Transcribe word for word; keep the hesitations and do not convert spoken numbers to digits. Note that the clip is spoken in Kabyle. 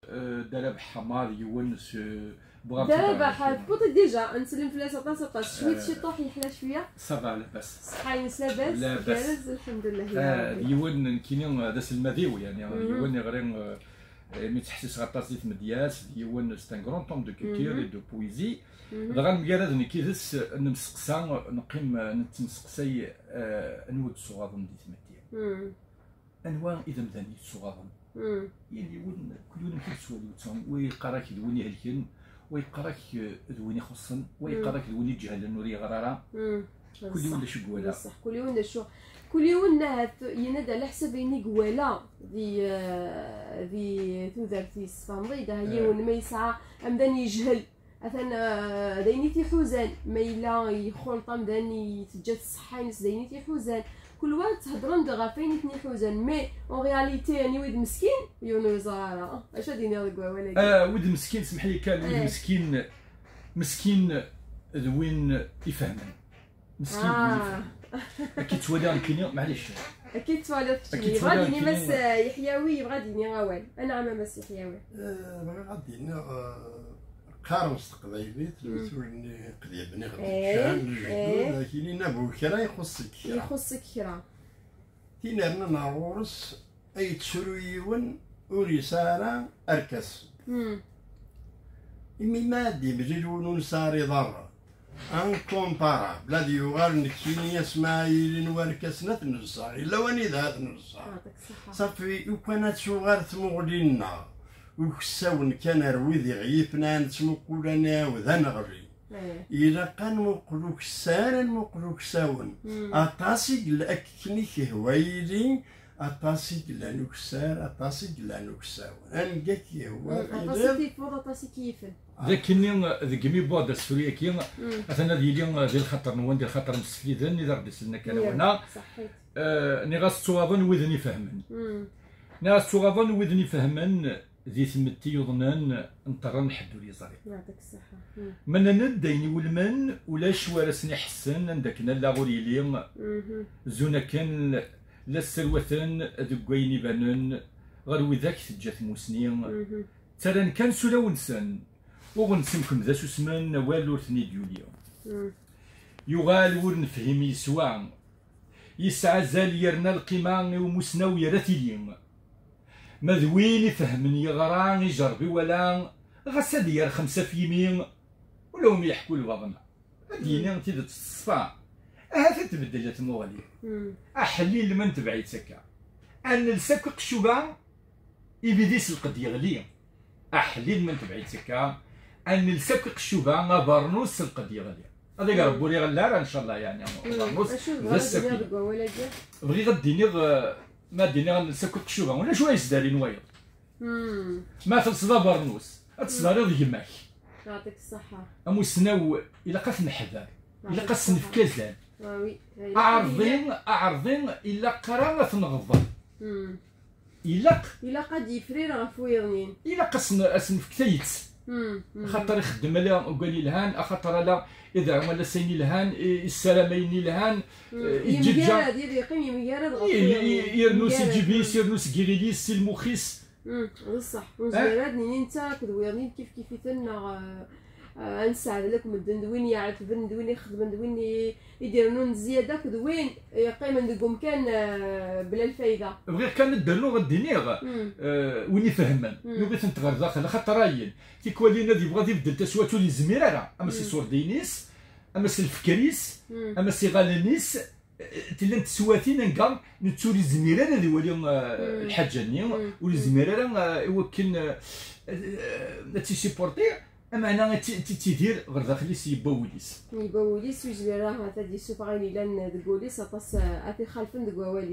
Euh, Dda Rabeḥ Ḥamar, yiwen s-, bɣiɣ Dda Rabeḥ, tewwiḍ-d déjà, ad nsellem fell-as aṭas, aṭas. Cwiṭ, euh, ciṭuḥ, yeḥla cwiya. Ça va, labas. Ṣṣeḥḥa-ines labas, labas. Igerrez, lḥemdullah, ya euh, Rebbi. Yiwen nekkini, euh, d aselmad-iw, yani, mhm, yiwen iɣri, euh, imi ttḥessiseɣ aṭas di tmedyazt, d yiwen, c'est un grand homme de culture, mhm, et de poésie. Mhm. Dɣa nemgarad nekk yid-s, nemseqsa, neqqim, euh, nettemseqsay, euh, anwa i d-ttuɣaḍen di tmetti. Mhm. Anwa i d amdan yettuɣaḍen? Mm. Yal yiwen, kul yiwen amek yettwali, wa yeqqar-ak d win ihelken, wa yeqqar-ak, eh, d win ixuṣṣen, wa, mm, yeqqar-ak d win iǧehlen ur yeɣri ara. Mm. Kul yiwen d acu i iwala. Ṣṣeḥ, kul yiwen d acu, kul yiwen ahat yenna-d ɛla ḥsab ayen i iwala di, eh, di tudert-is, tfehmeḍ-iyi? Aha, eh, yiwen ma yesɛa amdan yejhel, atan, eh, d ayen i t-iḥuzan, ma yella yexxulṭ amdan i teǧǧa-t ṣṣeḥḥa-ines, d ayen i t-iḥuzan. Kul wa ttheddren-d ɣef wayen i ten-iḥuzan, mais en réalité, aniwa i d meskin, yiwen ur yeẓra ara. Acu ad d-iniɣ deg wawal-agi? Ah, wid meskin, semḥ-iyi kan, wid, eh, meskin, meskin d win ifehmen. Meskin d win ifehmen. Ah. Akka i ttwaliɣ nekkini, maɛlic. Akka i ttwaliḍ keččini. Akka i ttwaliɣ nekkini. Yebɣa ad d-yini Mass Yeḥyawi, yebɣa ad d-yini awal. Ad neɛma Mass Yeḥyawi. Eh, bɣiɣ ad d-iniɣ, eh, qqaren s teqbaylit, mm, ur nni qed yebni ɣef, eh, lǧiran n lejdud, eh, akini nabu kra ixuṣṣ-ik kra. Ixuṣṣ-ik kra. Tin rnan ɣer ɣur-s, ay yettru yiwen ur yesɛi ara arkas. Mm. Imi ma ad d-yemlil win ur nesɛi ara iḍarren, incomparable, ad yuɣal nekkini asmi ara yilin warkasen ad t-nelseɣ, yella wanida ad t-nelseɣ. Yeɛṭik ṣṣeḥḥa. Safi, ukan ad tuɣal tmuɣli-nneɣ uksawen kan ar wid iɣyifen ara nettmuqul ad nɛawed ad neɣli. Eh. Ilaq ad nmuqel ukessar, ad nmuqel uksawen. Mm. Aṭas i yella akken i k-ihwa yili, aṭas i yellan ukessar, aṭas i yellan uksawen. Anga k-ihwa, mm, aṭas i tiliḍ, tifeḍ, aṭas i k-yifen. D akkenni, deg imi wwiɣ-d asefru-agi, mm, atan ad yili di lxaṭer-nwen, di lxaṭer n yimsefliden i d aɣ-d-isellen akka lawan-a. Ṣaḥit. Eh, nniɣ-as ttuɣaḍen widen ifehmen. Mm. Nniɣ-as ttuɣaḍen widen ifehmen di tmetti yuḍnen nṭerren ḥedd ur yeẓri. Yeɛṭik ṣṣeḥḥa. Mm. Ma nnan-d ayen iwulmen, ulac war asen-iḥessen, anda akken allaɣ ur yili. Mhm. Zun akken la sserwaten deg wayen ibanen, ɣer widak teǧǧa tmusni. Mhm. Ttarran kan s ulawen-nsen, uɣen-d semkem d asusmen, awal ur ten-id-yuli. Mm. Yuɣal wur nefhim yeswa, yesɛa azal yerna lqima i umusnaw yerra tili. Ma d win ifehmen yeɣra, ijerreb iwala, ɣas ad yerr xemsa f yimi, ula umi yeḥku lbaḍna. Ad d-yini tidet teṣfa. Ahat ad tbeddel tmuɣli. Mm. Aḥlil ma netbeɛ-itt akka. Ad nels akk iqeccuba, ibidi s lqed yeɣli. Aḥlil ma netbeɛ-itt akka. Ad nels akk iqeccuba, abernus s lqed yeɣli. Ad ag Rebbi ur iɣelli ara, ncallah, yeɛni, mm, abernus acu d tebɣiḍ ad d-tiniḍ asaki deg wawal-agi? Bɣiɣ ad d-iniɣ, eh, ma ad d-iniɣ ad nels akk iqeccuba, ulac wa yesdarin wayeḍ. Hmm. Ma telseḍ abernus, ad tesdariḍ gma-k. Yeɛṭik ṣṣeḥḥa. Amusnaw, ilaq ad t-neḥder. Yeɛṭik ṣṣeḥḥa. Ilaq ad s-nefk azal. Ah, oui. Aɛerḍi, aɛerḍi, ilaq ara ad t-nɣeḍ. Hmm. Ilaq. Ilaq ad d-yefrir ɣef wiyeḍnin. Ilaq ad s-n-, ad s-nefk tayet. Hmm, hmm. Axaṭer ixeddem ala ugan ilhan, axaṭer ala iderɣ ala s ayen ilhan, i-, issaram ayen ilhan, hmm, eh, iǧǧeǧǧa. Yemgarad, yad yeqqim yemgarad ɣef wiyeḍnin. I-, i-, irnu s iǧib-is, irnu s yiɣil-is, si lmux-is. Mm, d ṣṣeḥ. Ur nezmir ad nini netta akked wiyaḍ-nni kif kif-iten, neɣ, eh, eh, ad nesseɛdel akk medden, d win iɛetben, d win ixedmen, d win i, i d-irennun zzyada, akked win yeqqimen deg umkan, eh, bla lfayda. Bɣiɣ kan ad d-rnuɣ ad d-iniɣ, mm, eh, win ifehmen, mm, yuɣ-itent ɣer daxel, axaṭer ayen, tikwal ad yebɣu ad ibeddel taswiɛt ur yezmir ara, ama s, mm, iṣurdiyen-is, ama s lfekr-is, mm, ama s iɣallen-is, llant teswatin anga netta ur yezmir ara ad iwali, eh, mm, lḥaǧa-nni, mm, ur yezmir ara, eh, i wakken, eh, eh, ad tt-issupporti, ameɛna ad tt-, ad tettidir ɣer daxel-is, yewwa wul-is. Yewwa wul-is, ur yezmir ara ahat ad yessufeɣ ayen yellan deg wul-is, aṭas, eh, ad t-ixalfen deg wawal-is.